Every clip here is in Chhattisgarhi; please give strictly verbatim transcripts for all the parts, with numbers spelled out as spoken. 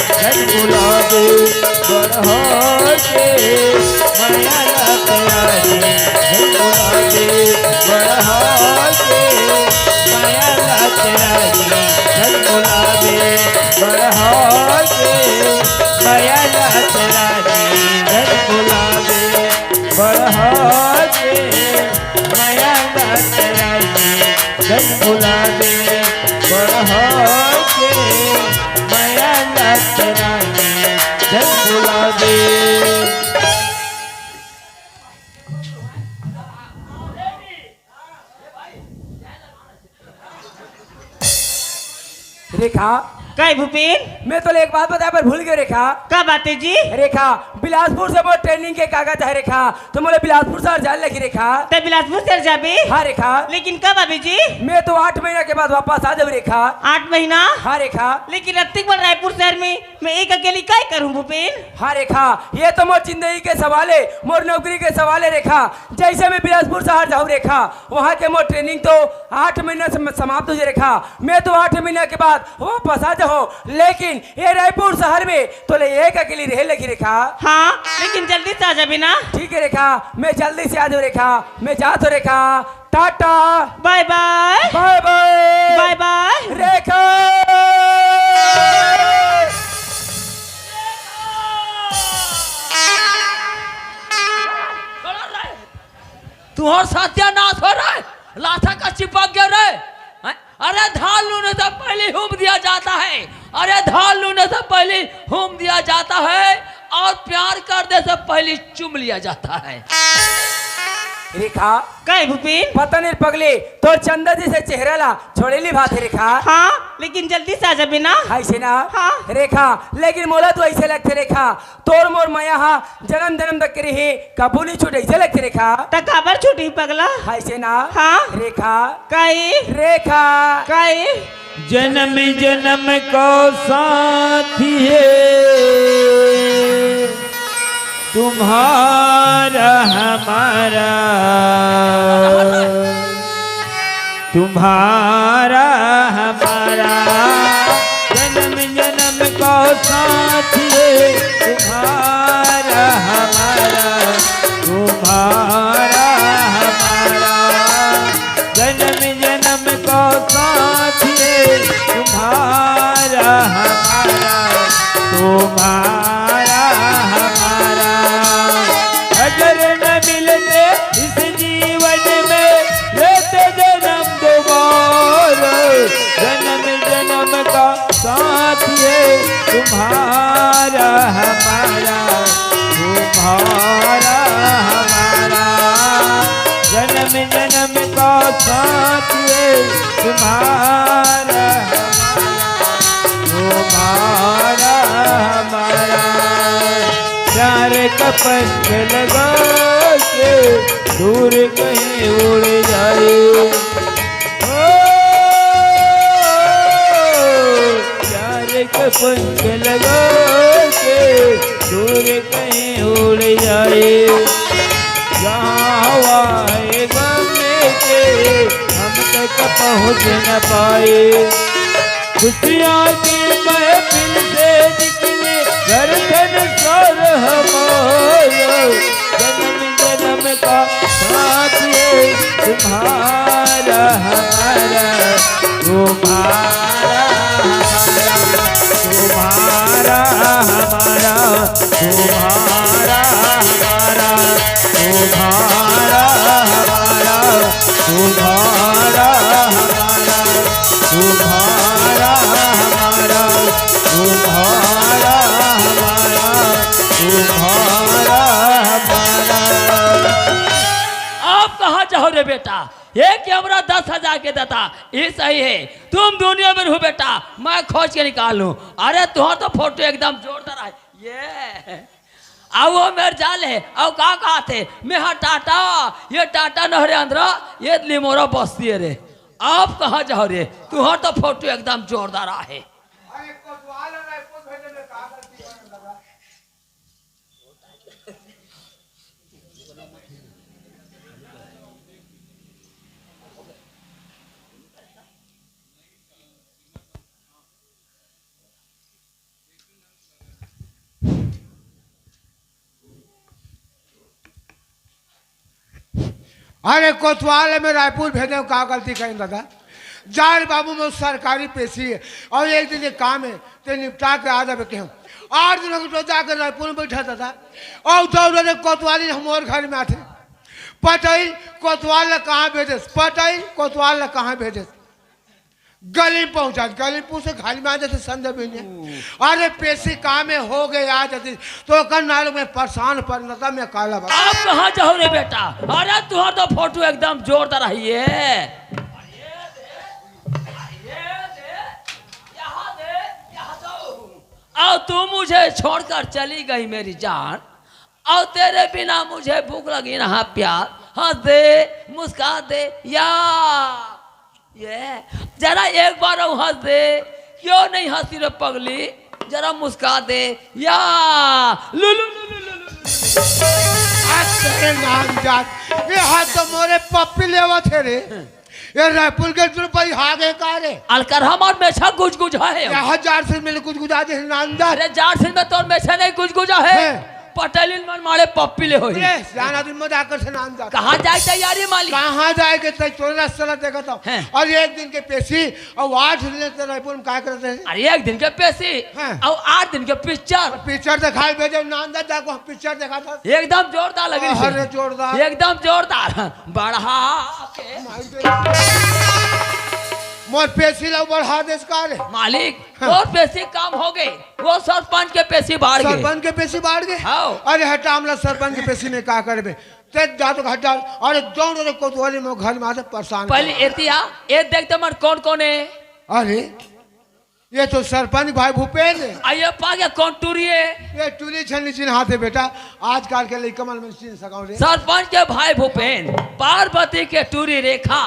झन भुला दे, बड़हा के मया ला तेरा जी। झन भुला दे, बड़हा के मया ला तेरा जी। झन भुला दे, बड़हा के मया ला तेरा जी। झन भुला दे, बड़हा के मया ला तेरा जी। झन भुला दे, बड़हा के मया ला तेरा जी। झन भुला दे। रेखा, काय भूपेन? मैं तोला एक बात बताए बर भूल गयो रेखा। का बात हे जी? रेखा, बिलासपुर से मोर ट्रेनिंग के कागज हे रेखा, तो मोला बिलासपुर शहर जाए लगही रेखा। ते बिलासपुर शहर जाबे? हाँ रेखा। लेकिन कब आबे जी? मैं तो आठ महीना के बाद वापस आ जाऊँ रेखा। आठ महीना? हाँ रेखा। लेकिन अतिक बड़ रायपुर शहर में मैं एक अकेली काय करूँ भूपेन? हाँ रेखा, ये तो मोर जिंदगी के सवाल हे, मोर नौकरी के सवाल हे रेखा। जैसे मैं बिलासपुर शहर जाऊँ रेखा, वहाँ के मोर ट्रेनिंग तो आठ महीना सम-, समाप्त हो जाए रेखा। मैं तो आठ महीना के बाद वापस आ जाऊँ, लेकिन ये रायपुर शहर में तोला एक अकेली रहे लगही रेखा। हाँ, लेकिन जल्दी से आ जाबे ना। ठीक हे रेखा, मैं जल्दी से आ जाऊँ रेखा, मैं जात हों रेखा। टाटा। बाय बाय। बाय बाय। बाय बाय। रेखा। तुंहर सत्यानाश हो रे, लाठा का चिपक गया रे। हैं? अरे धान लूने से पहले हूम दिया जाता है, अरे धान लूने से पहले हूम दिया जाता है और प्यार करने से पहले चूम लिया जाता है। रेखा। काय भूपेन? पता नहीं पगली, तोर चंदा जैसे चेहरा ला छोड़े ली बात हे रेखा। हाँ, लेकिन जल्दी से आ जाबे ना। हाय से ना। हाँ। रेखा, लेकिन मोला तो ऐसे लगथे रेखा, तोर मोर मया हा जनम जनम तक के रही, कभू नहीं छूटे, ऐसे लगथे रेखा। त काबर छूटही पगला? हाय से ना। हाँ। रेखा। काय? रेखा। काय? जन्म जन्म को साथी है तुम्हारा हमारा, तुम्हारा हमारा, जन्म जन्म को साथी है तुम्हारा हमारा, तुम्हारा हमारा, जन्म जन्म को साथी है तुम्हारा हमारा, तुम्हारा हमारा। अगर न मिलते इस जीवन में, लेते जन्म दोबारा, जन्म जन्म का साथ ये तुम्हारा हमारा, तुम्हारा हमारा, जन्म जन्म का साथ ये तुम्हारा हमारा, तुम्हारा हमारा। प्यार का पंख लगा के दूर कहीं उड़ जाए। ओ, प्यार के पंख लगा के दूर कहीं उड़ जाए। जहाँ हवाए गम के हम तक पहुँच न पाए। खुशियाँ की महफिल से निकले घर संसार हमारा, जन्म जन्म का साथ ये तुम्हारा हमारा, तुम्हारा हमारा, तुम्हारा हमारा, तुम्हारा हमारा, तुम्हारा हमारा, तुम्हारा हमारा, तुम्हारा हमारा, तुम्हारा हमारा, तुम्हारा हमारा। आप कहाँ जाओ रे बेटा? ये कैमरा दस हजार के देता, ये सही है। तुम दुनिया में रहू बेटा, मैं खोज के निकाल लूँ। अरे तुहर तो फोटो एकदम जोरदार है। ये, अब वो मेर जाले, अब का कहत हे, मैं हा टाटा, ये टाटा नहरे अंदरा, ये लिमोरा बस्ती हे रे। आप कहाँ जाओ रे? तुहर तो फोटो एकदम जोरदार आहे। अरे कोतवाल ल मैं रायपुर भेजे हंव, का गलती करेंव दादा? जा रे बाबू, मोर सरकारी पेशी हे अउ एक दिन के काम हे, तें निपटा के आ जाबे कहेंव। आठ दिन हो गे तो जाके रायपुर में बइठा दादा, अउ दौड़ रे कोतवालिन ह मोर घर में आथे। पटेल कोतवाल ल कहाँ भेजेस? पटेल कोतवाल ल कहाँ भेजेस? गली में पहुंचा, गली में पूछे, घर में आ जाते संध्या बहिनी। अरे पेशी काम हे, हो गे आ जाते, तो ओकर नाल मैं परेशान पर नता मैं काला बा। अब कहाँ जाहूं रे बेटा? अरे तुंहर तो फोटो एकदम जोरदार हे ये। अउ तू मुझे छोड़कर चली गई मेरी जान, और तेरे बिना मुझे भूख लगी ना प्यार। हंस दे, मुस्कान दे, या ये जरा एक बार और हंस दे। क्यों नहीं हंसी रे पगली? जरा मुस्का दे, या लुलु लुलु लुलु। अरे नाम जात, ये हाथ तो मोरे पप्पी लेवत हे रे। ये रायपुर के तरफ भाई हा गे का रे? अलकर हमार मेछा गुजगुज हे। यहाँ जार से मिल गुजगुजा दे नाम जात। अरे जार से में तोर मेछा नहीं गुजगुजा हे। हैं। पटेलिन मन मारे पप्पी ले होही। ए, जाना दिन मजाक कर से नाम जात। कहाँ जाए तैयारी मालिक? कहाँ जाए के तै तोरे रास्ता ला देखत हंव। हैं। अउ एक दिन के पेशी, अउ आठ दिन ले रायपुर में का करत हे? अरे एक दिन के पेशी, हैं। अउ आठ दिन के पिक्चर। पिक्चर देखाए भेजे नाम जात, जाको हम पिक्चर देखा था। एकदम जोरदार लगी अरे रे। जोरदार। एकदम जोरदार। बढ़ा के। मोर पेशी ला बढ़ा देस का रे? मालिक, हाँ। तोर पेशी कम हो गे, वो सरपंच के पेशी बाढ़ गे। सरपंच के पेशी बाढ़ गे? हाँ। अरे हटा, हमला सरपंच के पेशी में का करबे? ते जा तो हटा, अरे दौड़ रे कोतवाली में घर में आते परेशान पहले कर। एतिया, ए देख ते मन कोन कोन हे? अरे, ये तो सरपंच भाई भूपेन हे। आ ये पागे कोन टूरी हे? ये टूरी छन्नी चिन्हाथे बेटा, आजकल के लइका मन में चिन्ह सकाओ रे। सरपंच के भाई भूपेन, पार्वती के टूरी रेखा।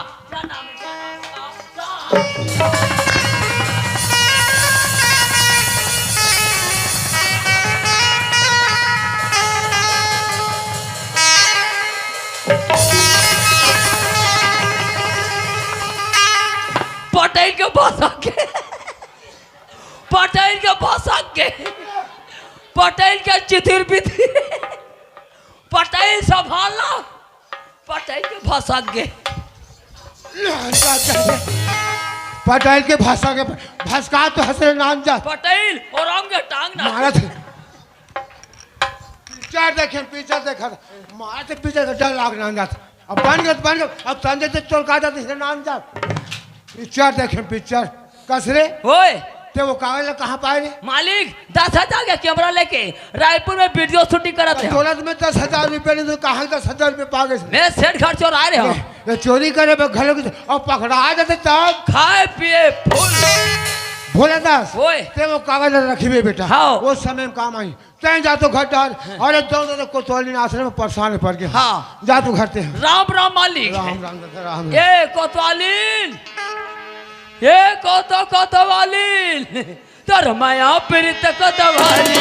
पटेल के बस आके, पटेल के बस आके, पटेल के चिथिर बिथिर, पटेल संभालना, पटेल के भसक गे। पटेल के भसक गे, भसका तो हंस रे नाम जात। पटेल और हम के टांग ना। मारत हे। पिक्चर देखे, पिक्चर देखा। मारत हे पिक्चर का डर लाग नाम जात। अब बन गए, बन गए। अब संजय से चोर का जाते हंस रे नाम जात। पिक्चर देखे, पिक्चर। कस रे? ओए! ते वो कागज ला कहाँ पाए रे? मालिक, दस हजार के कैमरा लेके रायपुर में वीडियो शूटिंग करत हे। तोला तो मैं दस हजार रुपया नहीं दूं, कहाँ दस हजार रुपया पा गए? मैं सेठ घर चोराए रहे हंव। ये चोरी करे बर घलो की, अउ पकड़ा जाते तब? खाए पिए फुल। भोला दास, ओए। ते वो कागज ला रखिबे बेटा। हाँ। वो समय में काम आही। तैं जा तो घर डार, अरे दौड़ रे कोतवालिन आश्रम में परेशान पड़ गे। हाँ। जा तू घर ते। राम राम मालिक। राम राम दादा, राम राम। ए कोतवालिन, ए कोतो कोतवालिन, तोर माया पीरित कोतवालिन।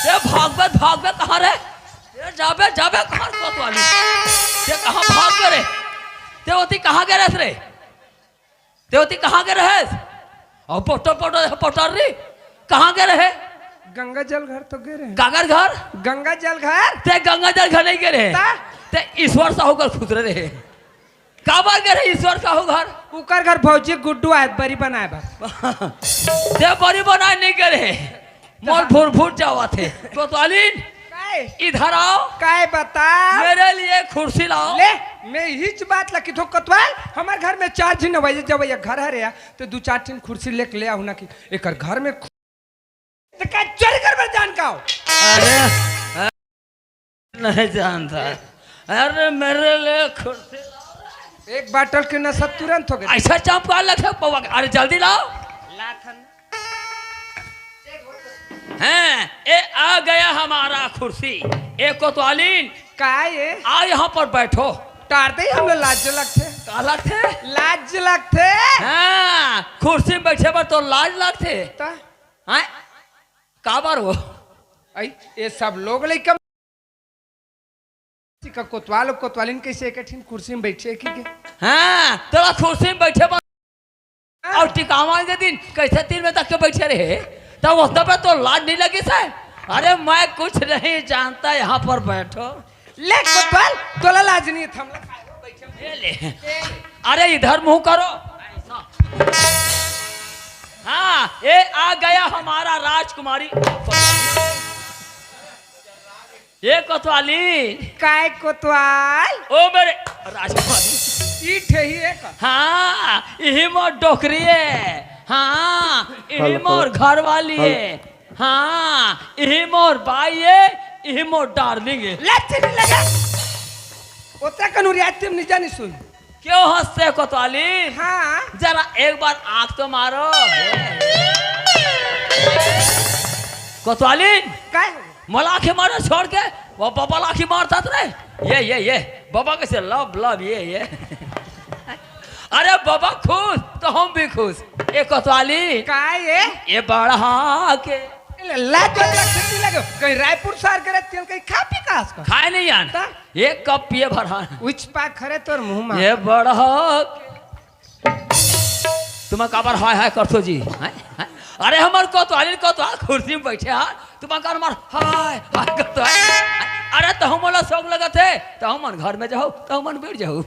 ए, भागबे, भागबे कहाँ रे? ए, जाबे, जाबे कहाँ कोतवाली? ते कहाँ भाग गे रे? ते ओती कहाँ गे रेहेस रे? ते ओती कहाँ गे रेहेस? अउ पोटर, पोटर, पोटर रे, कहाँ गे रहे? गंगा जल घर तो गे रहे। काकर घर? गंगा जल घर। ते गंगा जल घर नहीं गे रहे। ता? ते ईश्वर साहू घर खुसरे रहे। काबर गे रहे ईश्वर साहू घर? उकर घर भौजी गुड्डू आए बरी बनाए बर। ते बरी बनाए नहीं गे रहे। मोर भुरभुर जावत हे। कोतवालिन, काय? इधर आओ। काय बता? मेरे लिए कुर्सी लाओ। ले, मैं इच बात ला किथों कोतवाल, हमर घर में चार झिन अवइया जवइया घर हरे या, तो दू चार ठिन कुर्सी लेके ले आहू ना कि एकर घर में खु-, तो का चोरी करबर जान का हो? अरे, नहीं जानता। अरे, मेरे लिए कुर्सी लाओ। एक बाटल के नशा तुरंत हो गया। ऐसा चमका लगे पौवा के। अरे, जल्दी लाओ। लाथन। हैं, ए आ गया हमारा कुर्सी। ए कोतवालिन, का ये? आ यहाँ पर बैठो। टार दे, हम लोग लाज लगथे। का लगथे? लाज लगथे। हाँ, कुर्सी में बैठे बर तो लाज लगथे। ता? हैं? काबर हो? आई, ये सब लोग लइका का कोतवाल अउ कोतवालिन कइसे एक ठिन कुर्सी में बइठे हे कि के? हाँ, तोला कुर्सी में बइठे बर अउ टिकावा के दिन कइसे तीन बजे तक के बइठे रहे, तब ओतना पे तो लाज नइ लगिस हे? अरे, मैं कुछ नहीं जानता, यहाँ पर बैठो। ले कोतवाल, तोला लाज नइ हे, थमला खाए हो, बइठे हो। ये ले। अरे, इधर मुंह करो। हाँ, ये आ गया हमारा राजकुमारी। ये कोतवाली। काय कोतवाल? ओ मेरे राजकुमारी। ई ठेही एक। हाँ, इही मोर डोकरी हे। हाँ, इही हेलो। मोर घरवाली हे। हाँ, इही मोर बाई हे, इही मोर डार्लिंग हे। ले चीनी लगा। ओतरा कन उरियाती म निजा निसुई। क्यों हंसते कोतवाली? हाँ। जरा एक बार आंख तो मारो। कोतवाली, काय? मोला आंखी मारे छोड़ के वो बबा ला आंखी मारता रे। ये, ये, ये। बबा कइसे love, love, ये, ये। अरे बबा खुश तो हम भी खुश। ए कोतवाली। काय ये? ये बढ़ा के। ला तो लग छुट्टी लगे। कहीं रायपुर सार करे तेल कहीं खा पी का आस का? खाए नहीं यार। ता? एक कप पिए भर हाँ। उच पा खरे तोर मुंह मा। ये बड़ा। तुम काबर हाय हाय करथो जी? हैं? हैं? अरे हमर कोतवाली, कोतवाल कुर्सी में बइठे हा, तुम कर मार हाय हाय करथो है। अरे तहु मोला शौक लगत हे, तहु मन घर में जाहू, तहु मन बइठ जाहू।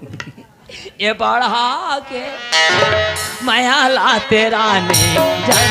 ये बढ़ा के मया लाते रानी जन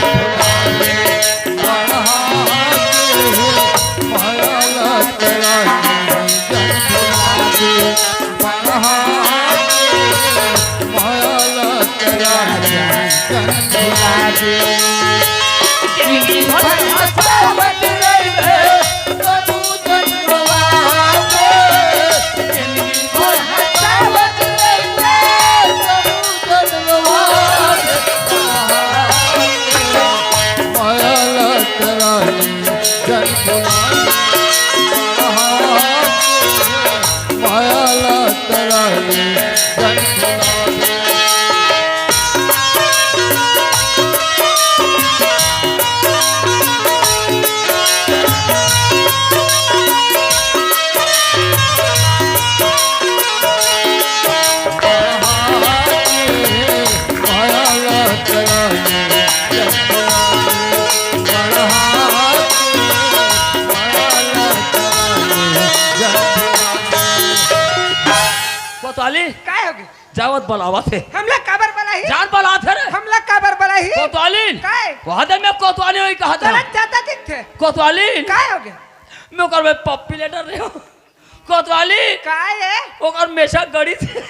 कोतवाली, काय होगे? जावत बलावत हे। हमला काबर बलाही? जान बलात हे रे। हमला काबर बलाही? कोतवालिन। काय? वहां दे मैं कोतवालिन होई कहा था। तोला ज्यादा दिखथे। कोतवालिन। काय होगे? मैं ओकर में पप्पी लेटर रहे हूँ। कोतवालिन। काय हे? ओकर मेसा गड़ी थे।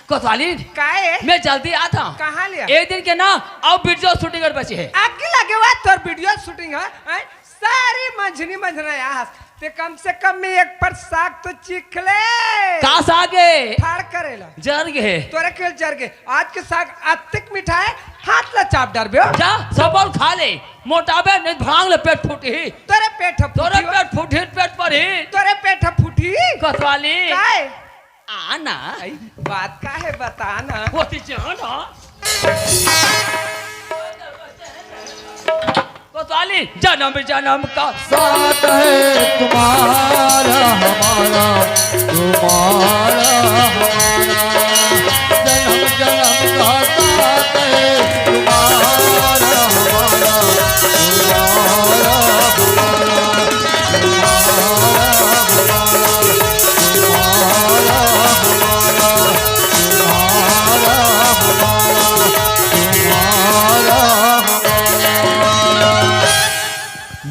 कोतवालिन। काय हे? मैं जल्दी आता हूँ। कहाँ लिया? एक दिन के ना, अब video shooting कर बची है। आगे लगे हुआ तोर video shooting है, हैं? सारी मंझनी मंझना यहाँ हंस। ते कम से कम में एक पर साग तो चीख ले। का साग हे? ठाड़ करेला। जर गे। तोरे के जर गे। आज के साग अतिक मीठा हे, हाथ ला चाप डरबे हो। जा, सबल खा ले, मोटाबे नहीं भांग ले पेट फूटी। तोरे पेट ह तोरे फूटी हो। पेट फूटी, पेट पर ही। तोरे पेट ह फूटी। कोतवाली। काय? आना। आई, बात का हे, बताना। वो ती जाना। कोतवाली, जन्म जन्म का साथ है तुम्हारा हमारा, तुम्हारा हमारा। जन्म जन्म का साथ है तुम्हारा हमारा, तुम्हारा हमारा।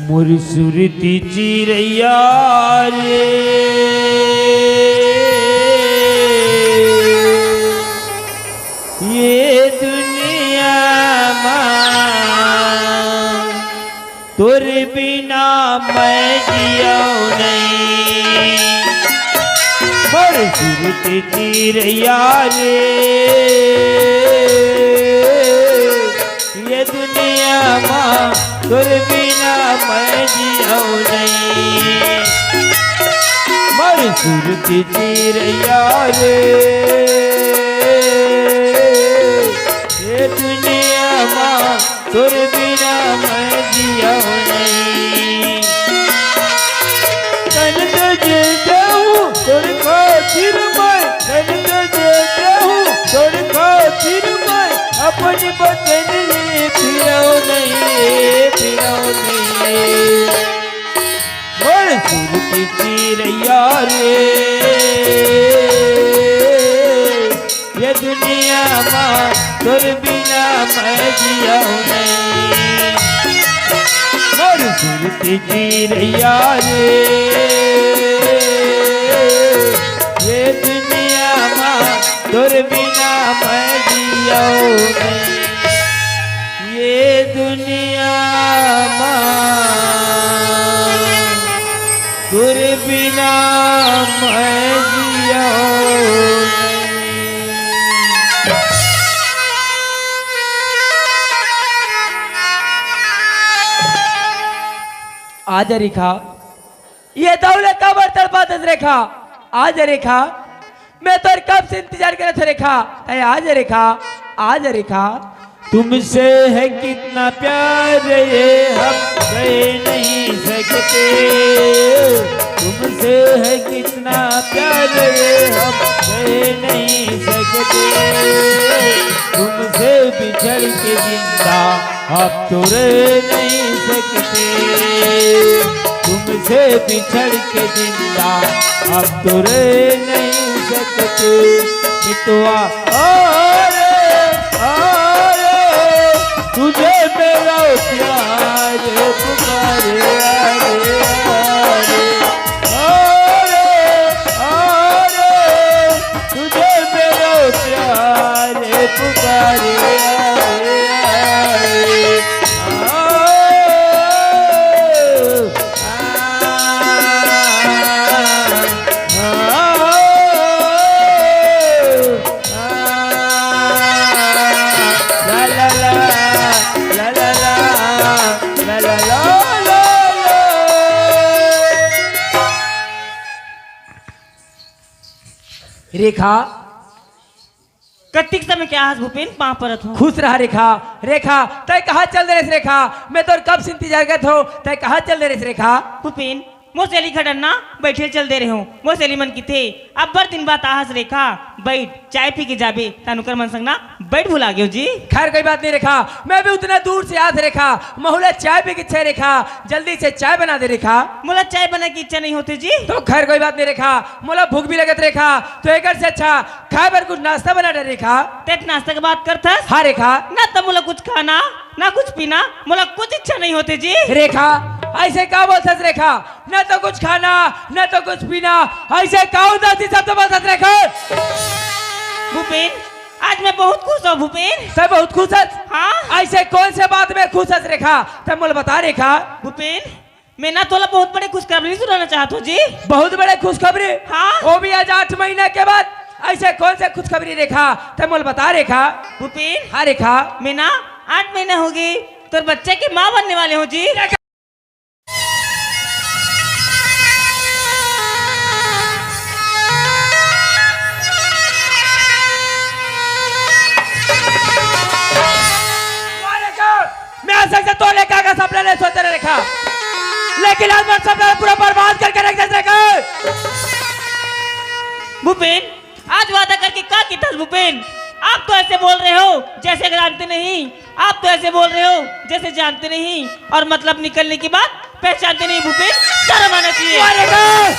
मोर सुरती चिरैया रे, ये दुनिया मा तोर बिना मैं जियौ नहीं। मोर सुरती चिरैया रे, ये दुनिया मा तोर बिना मैं जियौ नहीं। मोर सुरती चिरैया रे, ये दुनिया मा तोर बिना मैं जियौ नहीं। कोन बचन ले फिरव नहीं, फिरव नहीं। मोर सुरती चिरैया रे, ये दुनिया मा तोर बिना मैं जियव नहीं। मोर सुरती चिरैया रे, ये दुनिया मा तोर बिना मैं जियव नहीं। ये दुनिया मा तोर बिना मैं जियव नहीं। आजा रेखा, ये दौलत काबर तड़पाथस रेखा? आजा रेखा, मैं तोर कब से इंतजार करत हँव रेखा, तैं आजा रेखा, आजा रेखा। तुमसे है कितना प्यार ये हम कह नहीं सकते, तुमसे है कितना प्यार ये हम कह नहीं सकते, तुमसे बिछड़ के जिंदा अब तो रह नहीं सकते, तुमसे बिछड़ के जिंदा अब तो रह नहीं सकते। मितवा, अरे, अरे, तुझे मेरा प्यार पुकारे, अरे, अरे, अरे, अरे, तुझे मेरा प्यार पुकारे, आए, आए, आए, आए, आए। ला, ला, ला, ला, ला, ला, ला, ला, ला, ला, ला। रेखा। कतिक समय के आहस भूपेन, पाँव परत हँव। खुश रह रेखा। रेखा, तैं कहाँ चल दे रेहेस रेखा? मैं तोर कब से इंतजार करत हँव, तैं कहाँ चल दे रेहेस रेखा? भूपेन, मोर सहेली घर डहर ना बइठे ल चल दे रेहेंव। मोर सहेली मन कहिथे, "अब्बड़ दिन बाद आहस रेखा, बइठ, चाय पी के जाबे।" तैं ओकर मन संग ना बइठ भुला गेव जी। खैर, कोई बात नहीं रेखा, मैं भी उतना दूर से आत रेखा, महू ला चाय पी के इच्छा रेखा, जल्दी से चाय बना दे रेखा। मोला चाय बनाए के इच्छा नहीं होथे जी। तो खैर, कोई बात नहीं रेखा, मोला भूख भी लगत रेखा, तो एकर से अच्छा खाए बर कुछ नाश्ता बना दे रेखा। तैं नाश्ता के बात करथस? हाँ रेखा। ना तो मोला कुछ खाना, ना कुछ पीना, मोला कुछ इच्छा नहीं होथे जी। रेखा, अइसे का बोलथस रेखा? ना तो कुछ खाना, ना तो कुछ पीना, अइसे का उदासी शब्द बोलथस रेखा? भूपेन, आज मैं बहुत खुश हँव भूपेन। तैं बहुत खुश हस? हाँ। अइसे कौन से बात में खुश हस रेखा? तैं मोला बता रेखा। भूपेन, मैं ना तोला बहुत बड़े खुशखबरी सुनाना चाहत हँव जी। बहुत बड़े खुशखबरी? हाँ। वो भी आज आठ महीना के बाद। अइसे कौन से खुशखबरी रेखा? तैं मोला बता रेखा। भूपेन। हाँ रेखा। मैं ना आठ महीना होगे तोर बच्चा के माँ बनने वाले हँव जी। वाह रेखा, मैं आज तक से तोर लेखा का सपना नहीं सोचत रेखा, लेकिन आज मोर सपना पूरा बर्बाद करके रख देस रेखा। भूपेन, आज वादा करके का किथस भूपेन? आप तो ऐसे बोल रहे हो जैसे जानते नहीं, आप तो ऐसे बोल रहे हो जैसे जानते नहीं, और मतलब निकलने के बाद पहचानते नहीं भूपेन, शर्म आना चाहिए। वाह रेखा,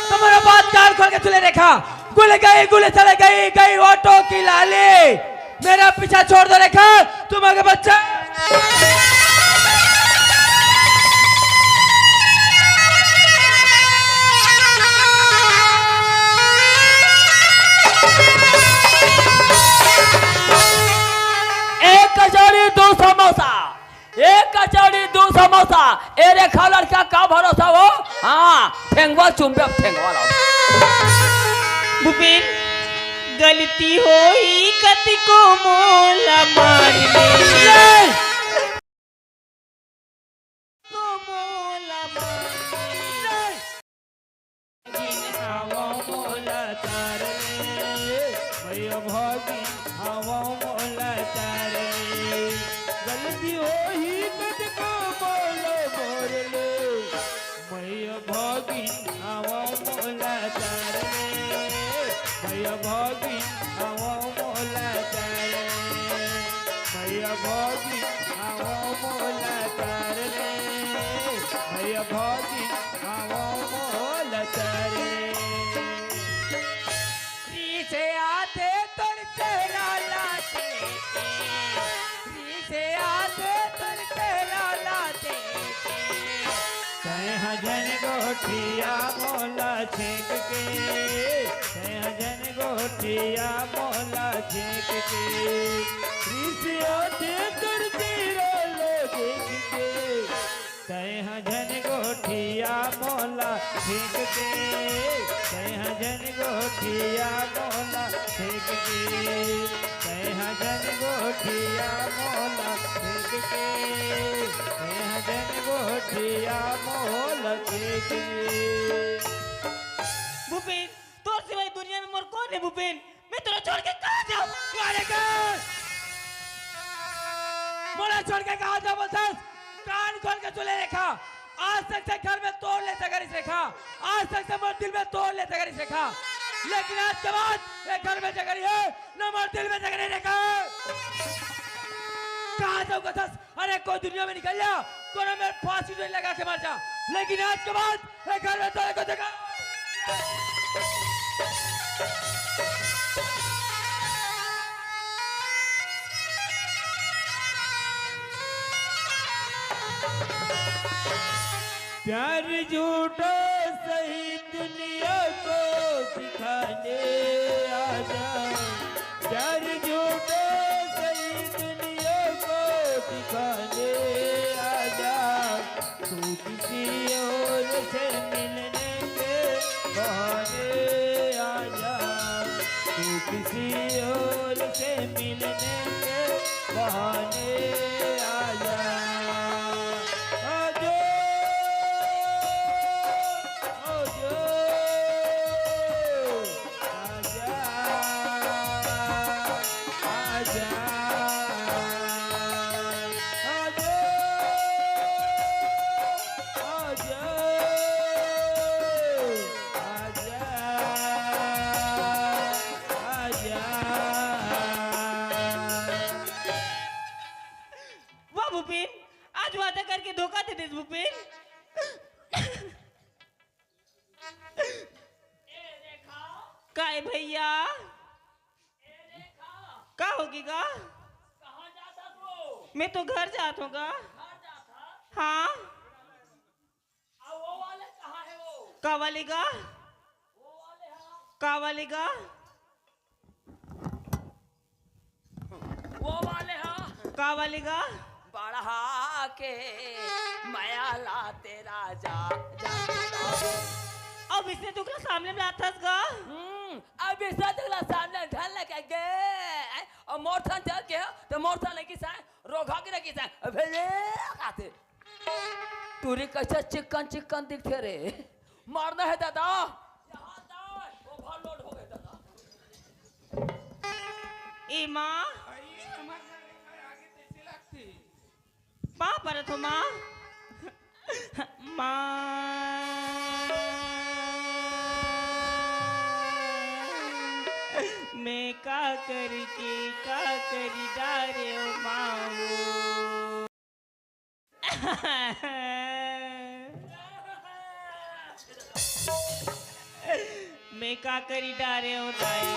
तुम्हारा बात कान खोल के सुने रेखा, गुल गई, गुल चले गई, गई होठों की लाली। मेरा पीछा छोड़ दो रेखा, तुम आगे बच्चा। एक कचौड़ी, दो समोसा। एक कचौड़ी, दो समोसा। ए रेखा लड़का का भरोसा हो? हाँ, ठेंगवा चुम्बे, अब ठेंगवा लाओ। भूपेन, गलती होही कतिको मोला मार ले। नहीं। को मोला मार ले। भागिन हवं मोला तार ले, भैया भागिन हवं मोला तार ले। गलती होही कतको बोलो मोर ले, भैया भागिन हवं मोला तार ले, भैया भागिन हवं मोला तार ले। भौजी, आवो मोल तरे। रिसे आथे तोर चेहरा ला देखे, रिसे आथे तोर चेहरा ला देखे। तैं ह झन गोठिया मोला छेंक के, तैं ह झन गोठिया मोला छेंक के। रिसे आथे तोर चेहरा ला देख के। तैं ह झन गोठिया मोला छेंक के, तैं ह झन गोठिया मोला छेंक के, तैं ह झन गोठिया मोला छेंक के, तैं ह झन गोठिया मोला छेंक के। भूपेन, तोर सिवाय दुनिया में मोर कौन है भूपेन? मैं तोला छोड़ के कहाँ जाऊँ? अरे का? मोला छोड़ के कहाँ जाऊँ बोलथस? कान खोल के सुन ले रेखा, आज तक से घर में तोर ले जगह रहिस रेखा, आज तक से मोर दिल में तोर ले जगह रहिस रेखा, लेकिन आज के बाद ये घर में जगह नहीं है, न मोर दिल में जगह नहीं रेखा। कहाँ जाऊँ कथस? अरे कोई दुनिया में निकल जा, कोनो मेर फांसी डोरी लगा के मर जा, लेकिन आज के बाद ये घर में तोरे को जगह। प्यार झूठा सही दुनिया को दिखाने आजा, प्यार झूठा सही दुनिया को दिखाने आजा। तू किसी और से मिलने के बहाने आजा, तू किसी और से मिलने के बहाने आजा। आजा, आजा, आजा, आजा, आजा, आजा, आजा, आजा। वाह भूपेन, आज वादा करके धोखा दे देस भूपेन। काय भैया? का होगे गा? मैं तो घर जात हूँ गा। हाँ। का वाले गा? का वाले गा? वो वाले हा। का वाले गा? बढ़ा के मया लाते राजा, जा। अब इसने तुकला सामने में लाथस गा? हम्म, अब इसने तुकला सामने ढल लगे गे। और मोरथन चल के, तो मोरथन लगी साए, रोघा की लगी साए। अबे ये खाते। टूरी कैसे चिकन चिकन दिखथे रे? मारना है दादा। यहाँ दाई, overload हो गए दादा। ए माँ। आई, हमार घर के आगे तैसे लगती। माँ परत हो माँ। माँ। मैं का करी के का करी डारे ओ माँ वो। मैं का करी डारे ओ दाई।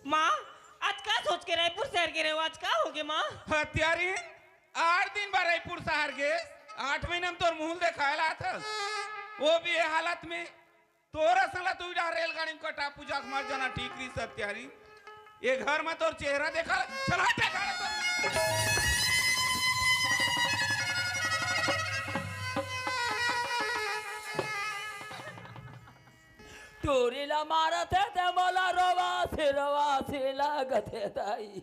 माँ, आज का सोच के रायपुर शहर गे रहे हो? आज का हो गया माँ? हत्यारी, आठ दिन बाद रायपुर शहर गे, आठ महीना में तोर मुंह देखाए ला था, वो भी ये हालत में। तोरा सला तू इधर रेलगाड़ी में कटा पूजा के मर जाना ठीक रही हत्यारी। ये घर में तोर चेहरा देखा, चला हट घर से। टूरी ला मारत हे ते मोला रोवा से रोवा से लागत हे दाई।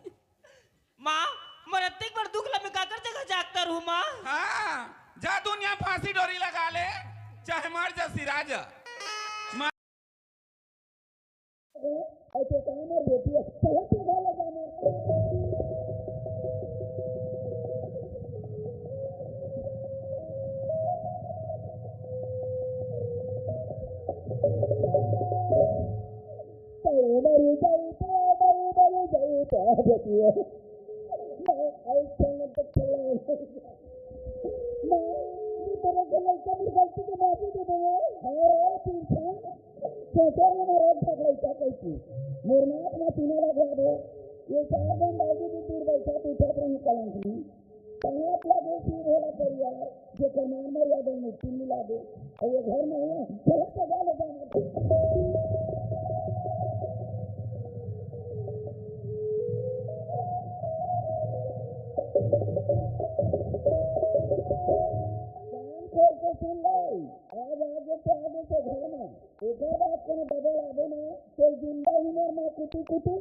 माँ, मोर अतेक बड़ दुख ला मैं काकर जगह जागता रहूँ माँ? हाँ, जा दुनिया फांसी डोरी लगा ले, चाहे मर जा सिराज। माँ। मैं अइसन तो खेले। माँ, ये तरह के लड़का मेरी गलती के माफी दे दे। अरे पीछा, सोचे हमारे एक झगड़ा क्या कहती। मोर नाक में तीनों लगवा दे। ये चार दिन बाबू जी दूर बैठा, पीछा पर कलंक नहीं। कहाँ लगे फिर होला परिवार, जेकर मान मर्यादा मिट्टी मिला दे। और ये घर में हुआ, चला सजा ले जाना। कान खोल के सुन ले, आज आगे से आगे से घर में एकर बाद कोनो डबल आबे ना, तो जिंदा ही मर मा कुटी कुटी।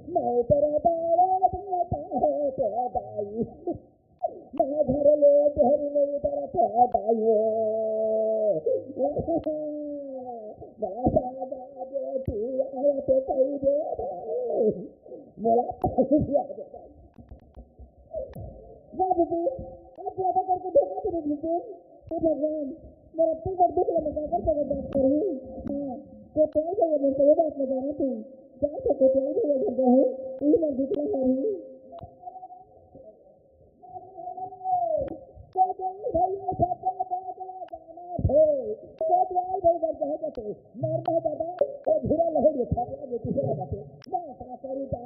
मैं तेरा बारा देता हो तो दाई। मैं घर ले घर नहीं तरफ आइए। बड़ा सादा बेटी आवत कही दे भाई, मोला पानी पिया दे भाई। वाह दीदी, आप ज्यादा करके धोखा दे दीदी। हे भगवान, मेरा इतना बड़ दुख लगा, मैं कैसे बर्दाश्त करूँ? हाँ, तो तेल भैया बोलते, ये बात लगाना तू। जा तो तेल भैया घर गए, यही बात दुख लगा रही। कोतवाल भैया सबका बादला जाना थे। कोतवाल भाई बन जाओ तो मरना दादा, तो धुरा लहर ये फटला ये किसे लगा थे। मैं सासरी जा